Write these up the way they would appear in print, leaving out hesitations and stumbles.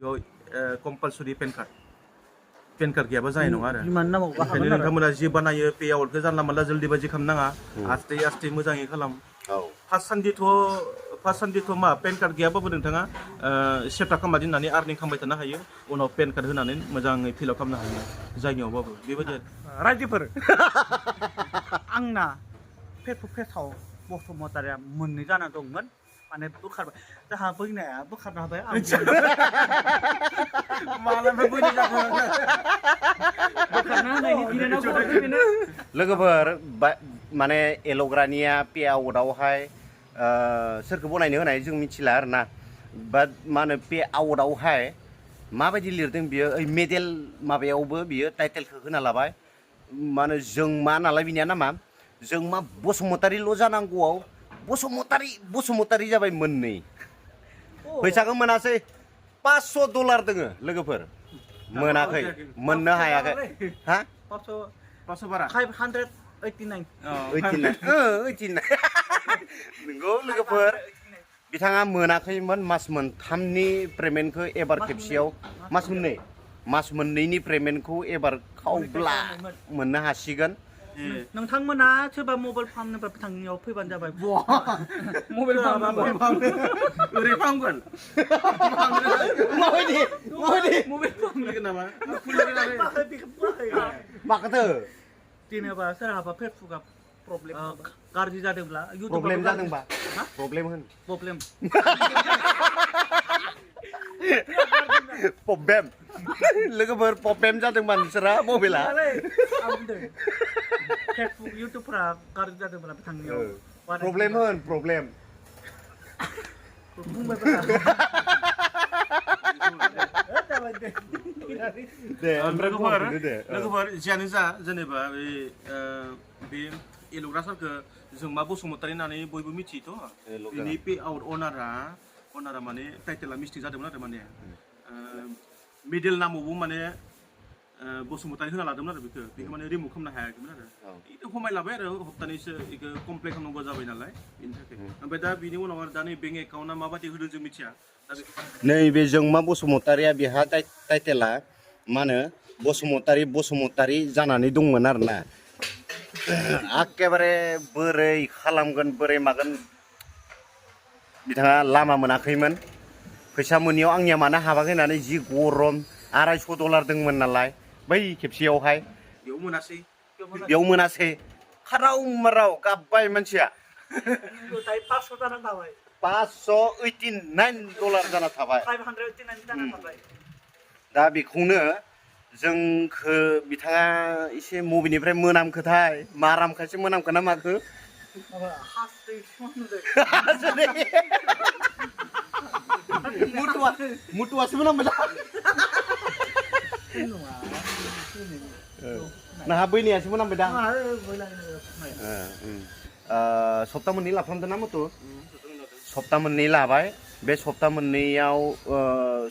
बेयाव compulsory PAN card गैयाबा जानाय नङा आरो बिमान नामाव ओंखायनो नोंथांमोना जि बानायो पे आउटखौ जानला मोनला जल्दिबाजि खालामनाङा आस्ते आस्ते मोजाङै खालाम फार्स्ट सान्दिथ' मा पेन कार्ड गैयाबाबो नोंथाङा सेपटा खालामना दोननानै आर्निं खालामबाय थानो हायो उनाव पेन कार्ड होनानै मोजाङै फिल आप खालामनो हायो जायनियावबाबो बेबायदि रायजोफोर आंना फेसबुक पेजाव बसुमतारिया मोननै जाना दंमोन माने बोखारबाय जाहा बैनाया बोखारनो हाबाय आं मालानिफ्राय बोरै जाखो बोखारनो हानायनि बिनानाव बेनो लोगोफोर माने एल'ग्रानिया पे आउटआवहाय सोरखौ बनायनो होनाय जों मिथिला आरोना बाट मा होनो पे आउटआवहाय माबायदि लिरदों बियो ओइ मेडेल माबायावबो बियो टाइटेलखौ होना लाबाय मा होनो जों मा नालाय बिनिया नामा जों मा बसुमतारिल' जानांगौआव बसुमतारि जाबाय मोननै फैसाखौ मोनासै $500 दोङो लोगोफोर मोनाखै मोननो हायाखै हा 500 बारा 589 नंगौ लोगोफोर बिथाङा मोनाखैमोन मास मोनथामनि पेमेन्टखौ एबार खेबसेयाव मास मोननैनि पेमेन्टखौ एबार खावब्ला मोननो हासिगोन नोंथांमोना सोरबा मबाइल फाहामनोबा बिथांनियाव फैबानो जाबाय मबाइल ओरै फाहामगोन माबायदि मबाइल फाहामगोन नामा माखौथो जेनेबा सोरहाबा फेसबुकआ प्रब्लेम गाज्रि जादोंब्ला प्रब्लेम जादोंबा प्रब्लेम होन प्रब्लेम लोगोफोर प्रब्लेम जादोंबा नोंसोरा मबाइला फेसबुक इउटुबफोरा गाज्रि जादोंब्ला बिथांनियाव प्रब्लेम होन प्रब्लेम लोगोफोर जियानो जा जेनेबा बे एल'ग्रा सारखौ जों मा बसुमतारि होननानै बयबो मिथियोथ' बिनि पे आउट अनारा माने टाइटेला मिस्टेक जादोंमोन आरो माने मिडेल नामावबो माने बसुमतारि होना लादोंमोन आरो बेखौ माने रिमुभ खालामनो हायाखैमोन आरो बेखौ खमायलाबाय आरो हप्तानैसो बेखौ कमप्लेन खालामनांगौ जाबाय नालाय बेनि थाखाय ओमफ्राय दा बिनि उनाव आरो दा नै बेंक एकाउन्टआ माबायदि होदों जों मिथिया नैबे जोंमा बसुमतारिया बेहा टाइटेला मा होनो बसुमतारि जानानै दंमोन आरोना एखेबारे बोरै खालामगोन बोरै मागोन बिथाङा लामा मोनाखैमोन फैसा मोनियाव आंनिया मानो हाबाखै होननानै जि गरम $250 दंमोन नालाय बै खेबसेयावहाय बेयाव मोनासै खाराव माराव गाबबाय मानसिया $589 जाना थाबाय दा बेखौनो जोंखो बिथाङा एसे मबेनिफ्राय मोनामखोथाय मारामखायसो मोनामखो ना माखो मुटुवासो मोनामबाय नाहा बैनायासो मोनामबाय दा सप्ता मोननै लाफ्रामदों ना मुटु सप्ता मोननै लाबाय बे सप्ता मोननैयाव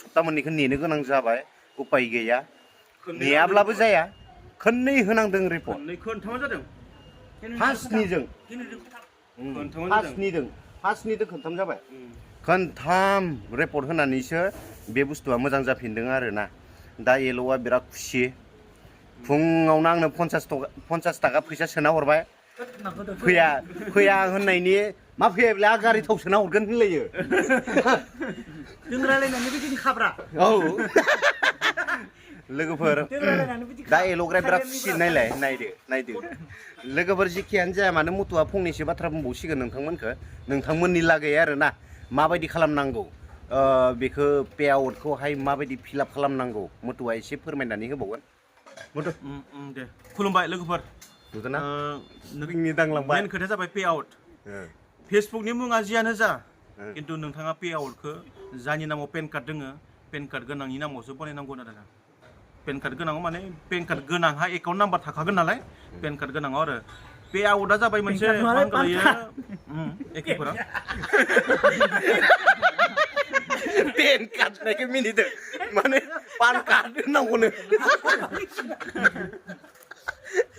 सप्ता मोननैखौ नेनो गोनां जाबाय उपाय गैया नेयाब्लाबो जाया खननै होनांदों रिपर्ट खोनथामा जादों फार्स्टनिजों खोनथाम जाबाय खोनथाम रिपर्ट होनानैसो बे बुस्थुआ मोजां जाफिनदों आरोना दा एल'आ बिराद खुसि फुङावनो आंनो 50 थाखा फैसा सोना हरबाय फैया होननायनि मा फैयाब्ला गारि थाव सोना हरगोन होनलायो जों रायलायनानै बिदिनो खाब्रा औ लोगोफोर दा एल'ग्रा बिराद खुसि नायलाय नायदो लोगोफोर जिखियानो जाया मानो मुटुआ फंनैसो बाथ्रा बुंबावसिगोन नोंथांमोननि लागै आरोना माबायदि खालामनांगौ बेखौ पे आउटखौहाय माबायदि फिलआप खालामनांगौ मुटुआ एसे फोरमायनानै होबावगोन मुटु दे खुलुमबाय लोगोफोर नुदोंना नोंनि दांलांबाय मेन खोथाया जाबाय पे आउट फेसबुकनि मुङा जियानो जा खिन्थु नोंथाङा पे आउटखौ जायनि नामाव पेन कार्ड दोङो पेन कार्ड गोनांनि नामावसो बानायनांगौ आरो पेन कार्ड गोनाङाव माने पेन कार्ड गोनांहा एकाउन्ट नाम्बार थाखागोन नालाय पेन कार्ड गोनाङाव आरो पे आउटआ जाबाय मोनसे मा होनगोन एखेफोरा पेन कार्ड नायखौ मिनिदों माने पान कार्ड होननांगौनो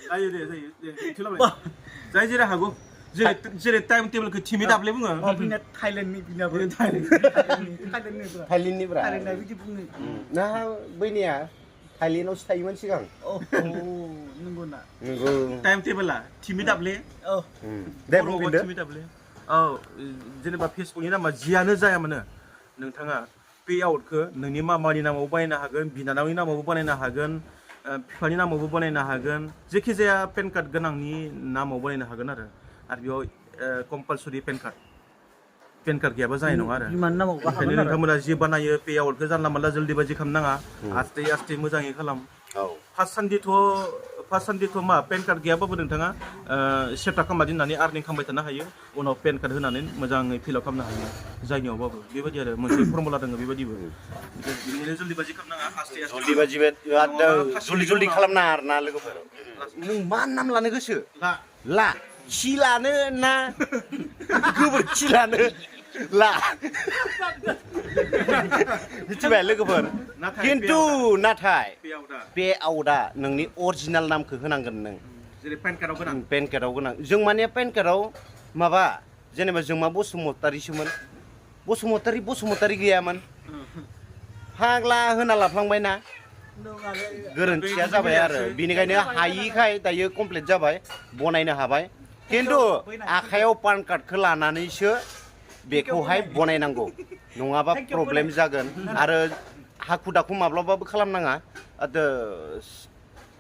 जायो जाय जेरै हागौ जेरै टाइम टेबोलखौ थिमि दाबले बुङो बिना थाइलेण्डनि बिनाबो थाइलेण्डनिबो थाइलेण्डनिब्रा थाइलेण्डना बिदि बुङो ना बैनिया थाइलेण्डआवसो थायोमोन सिगां नंगौ ना नंगौ टाइम टेबोला थिमि दाबले दे बुंफिनदो थिमि दाबले औ जेनेबा फेसबुकनि नामा जियानो जाया मानो नोंथाङा पे आउटखौ नोंनि मामानि नामाव बानायनो हागोन बिनानावनि नामावबो बानायनो हागोन बिफानि नामावबो बानायनो हागोन जेखि जाया पेन कार्ड गोनांनि नामाव बानायनो हागोन आरो बेयाव कम्पालसरि पेन कार्ड गैयाबा जानाय नङा आरो ओंखायनो नोंथांमोना जि बानायो पे आउटखौ जानला मानला जल्दिबाजि खालामनाङा आस्ते आस्ते मोजाङै खालाम फार्स्ट सान्दिथ' मा पेन कार्ड गैयाबाबो नोंथाङा सेटा खालामना दोननानै आर्निं खालामबाय थानो हायो उनाव पेन कार्ड होनानै मोजाङै फिल आप खालामनो हायो जायनियावबाबो बेबायदि आरो मोनसे फर्मुला दङ बेबायदिबो बेनिखायनो जल्दिबाजि खालामनाङा आस्ते आस्ते जल्दि खालामनाङा आरो ना लोगोफोर नों मा नाम लानो गोसो ला खि लानो ना गोबोरखि लानो ला मिथिबाय लोगोफोर खिन्थु नाथाय पे आउटआ नोंनि अरिजिनेल नामखौ होनांगोन नों जेरै पेन कार्डआव गोनां जों माने पेन कार्डआव माबा जेनेबा जों मा बसुमतारिसोमोन बसुमतारि गैयामोन फाग्ला होना लाफ्लांबाय ना गोरोन्थिया जाबाय आरो बेनिखायनो हायिखाय दायो कमप्लिट जाबाय बनायनो हाबाय खिन्थु आखायाव पान कार्डखौ लानानैसो बेखौहाय बनायनांगौ नङाबा प्रब्लेम जागोन आरो हाखु दाखु माब्लाबाबो खालामनाङा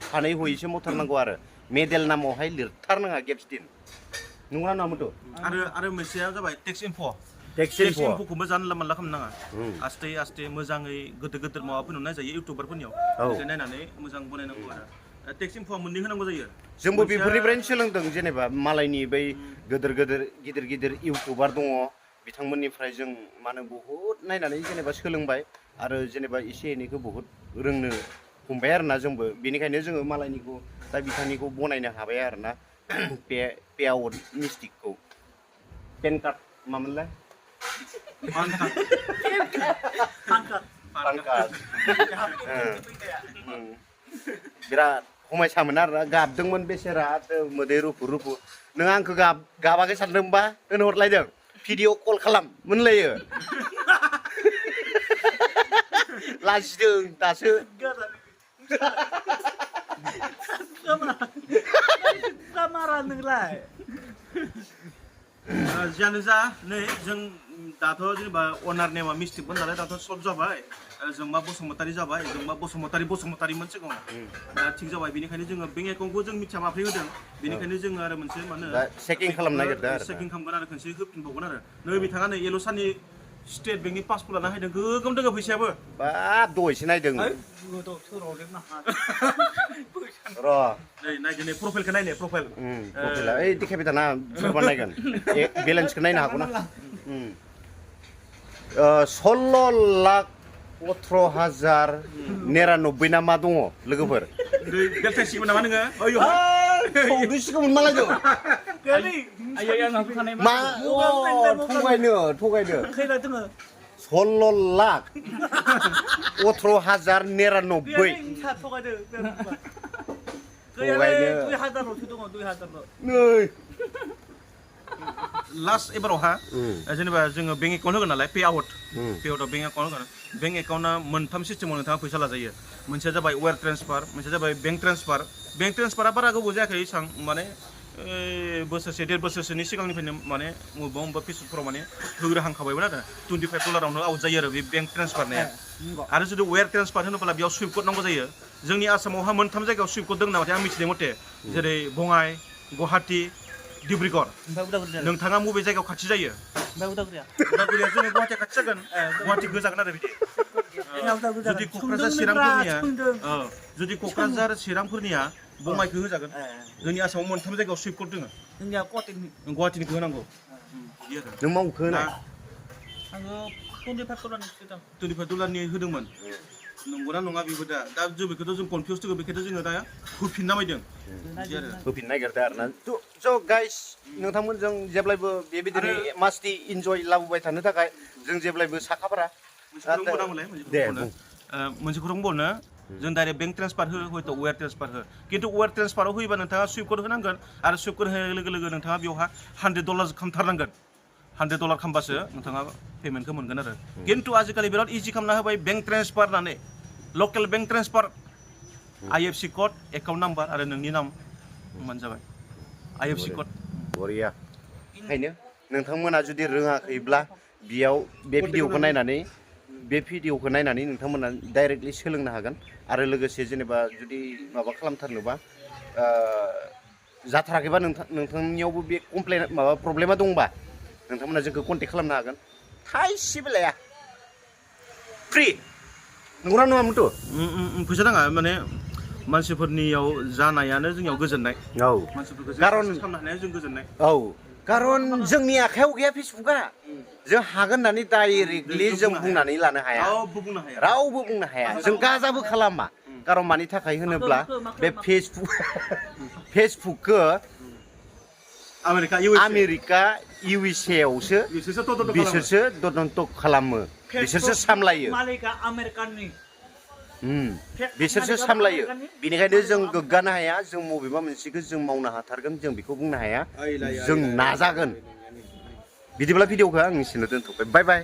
सानै हयैसो मावथारनांगौ आरो मेडेल नामावहाय लिरथारनाङा गेप्सदिन नंगौना नङामोनथ' आरो मोनसेया जाबाय टेक्स इनफ'खौबो जानला मानला खालामनाङा आस्ते आस्ते मोजाङै गोदोर माबाफोर नुनाय जायो इउटुबारफोरनियाव नायनानै मोजां बनायनांगौ आरो टेक्स इनफ'आ मोननै होनांगौ जायो जोंबो बेफोरनिफ्रायनो सोलोंदों जेनेबा मालायनि बै गिदिर इउटुबार दङ बिथांमोननिफ्राय जों माने बहुद नायनानै जेनेबा सोलोंबाय आरो जेनेबा एसे एनैखौ बहुद रोंनो हमबाय आरोना जोंबो बेनिखायनो जोङो मालायनिखौ दा बिथांनिखौ बनायनो हाबाय आरोना पे आउट मिस्टेकखौ पेन कार्ड मामोनलाय पान कार्ड बिराद समायसामोन आरोना गाबदोंमोन बेसेरा मोदै रुफु नों आंखौ गाबाखै सानदोंबा होनहरलायदों भिडिअ कल खालाम मोनलायो लाजिदों दासो जियानो जा नै जों दाथ' जेनेबा अनार नेमा मिस्टेकमोन नालाय दाथ' सल्भ जाबाय जोंमा बसुमतारि जाबाय जोंमा बसुमतारिमोन सिगाङाव दा थिग जाबाय बेनिखायनो जोङो बेंक एकाउन्टखौ जों मिथिया माब्रै होदों बेनिखायनो जोङो आरो मोनसे माने चेकिं खालामनो नागिरदों आरो चेकिं खालामगोन आरो खनसे होफिनबावगोन आरो नै बिथाङा नै एल'सानि स्टेट बेंकनि पासबुक लाना हायदों गोगोम दोङो फैसायाबो बाब दहायसो नायदों र' नै नायदो नै प्रफाइलखौ नायनो प्रफाइला ओइ देखायबाय थाना सोरबा नायगोन बेलेन्सखौ नायनो हागौ ना 16,18,099 ना मा दङ लोगोफोर बेलथायसिगोन नामा नोङो सौदोसिगौमोन मालायजों मा थगायनो 16,18,099 लास्ट एबारावहा जेनेबा जोङो बेंक एकाउन्ट होगोन नालाय पे आउटआव बेंक एकाउन्ट होगोन बेंक एकाउन्टआ मोनथाम सिस्टेमाव नोंथाङा फैसा लाजायो मोनसेया जाबाय वायार ट्रेन्सफार मोनसेया जाबाय बेंक ट्रेन्सफारा बारा गोबाव जायाखै एसां माने बोसोरसे 1.5 बोसोरसोनि सिगांनिफ्रायनो माने बबेबा फेसबुकफोराव माने होग्रोहांखाबायमोन आरो $25 आउट जायो आरो बे बेंक ट्रेन्सफारनिया आरो जुदि वायार ट्रेन्सफार होनोब्ला बेयाव सुइफ्ट कड नांगौ जायो जोंनि आसामावहा मोनथाम जायगायाव सुइफ्ट कड दं नामाथाय आं मिथिनाय मथे जेरै बङाइ गुवाहाटि डिब्रुगड़ नोंथाङा बबे जायगायाव खाथि जायो उदालगुरिया जोंनि गुवाहाटिया खाथि जागोन गुवाहाटि गोजागोन आरो बिदि जुदि क'क्राझार चिरांफोरनिया बङाइखौ होजागोन जोंनि आसामाव मोनथाम जायगायाव सुइफ्ट कड दङ जोंनिया गुवाहाटिनिखौ होनांगौ नों मावखो ना आङो $25 होदोंमोन नंगौना नङा बेबो दा जों बेखौथ' जों कनफिउस दङ बेखौथ' जोङो दा होफिनना नायदों होफिननो नागिरदों आरोना स' गाइस नोंथांमोनजों जेब्लायबो बेबायदिनो मास्टि इन्जय लाबोबाय थानो थाखाय जों जेब्लायबो साखाफारा मोनसे खौरां बुंनो जों डाइरेक्ट बेंक ट्रेन्सफार हो हयथ' वायार ट्रेन्सफार हो खिन्थु वायार ट्रेन्सफाराव होयोबा नोंथाङा सुइफ्ट कड होनांगोन आरो सुइफ्ट कड होनाय लोगो लोगो नोंथाङा बेवहा $100 खालामथारनांगोन $100 खालामबासो नोंथाङा पेमेन्टखौ मोनगोन आरो खिन्थु आजिखालि बिराद इजि खालामना होबाय बेंक ट्रेन्सफार होननानै local bank transfer IFC code account number आरो नोंनि नाम होनबानो जाबाय IFC कड बरिया ओंखायनो नोंथांमोना जुदि रोङाखैब्ला बेयाव बे भिडिअखौ नायनानै नोंथांमोना डाइरेक्टलि सोलोंनो हागोन आरो लोगोसे जेनेबा जुदि माबा खालामथारनोबा जाथाराखैबा नोंथांनियावबो बे कमप्लेन माबा प्रब्लेमा दंबा नोंथांमोना जोंखौ कन्टेक्ट खालामनो हागोन थाइसेबो लाया फ्रि नंगौना नङा मुथु फैसा नाङा माने मानसिफोरनियाव जानायानो जोंनियाव गोजोननाय औ मानसिफोरखौ खारन खालामनो हानाया जों गोजोननाय औ खारन जोंनि आखायाव गैया फेसबुकआ जों हागोन होननानै डाइरेक्टलि जों बुंनानै लानो हाया रावबो बुंनो हाया जों गाजाबो खालामा खारन मानि थाखाय होनोब्ला बे फेसबुकखौ आमेरिका USA आवसो बिसोरसो तदन्त खालामो बिसोरसो सामलायो मालिका आमेरिकानि बिसोरसो सामलायो बेनिखायनो जों गोग्गानो हाया जों बबेबा मोनसेखौ जों मावनो हाथारगोन जों बेखौ बुंनो हाया जों नाजागोन बिदिब्ला भिडिअखौ आं एसेनो दोनथ'बाय बाय बाय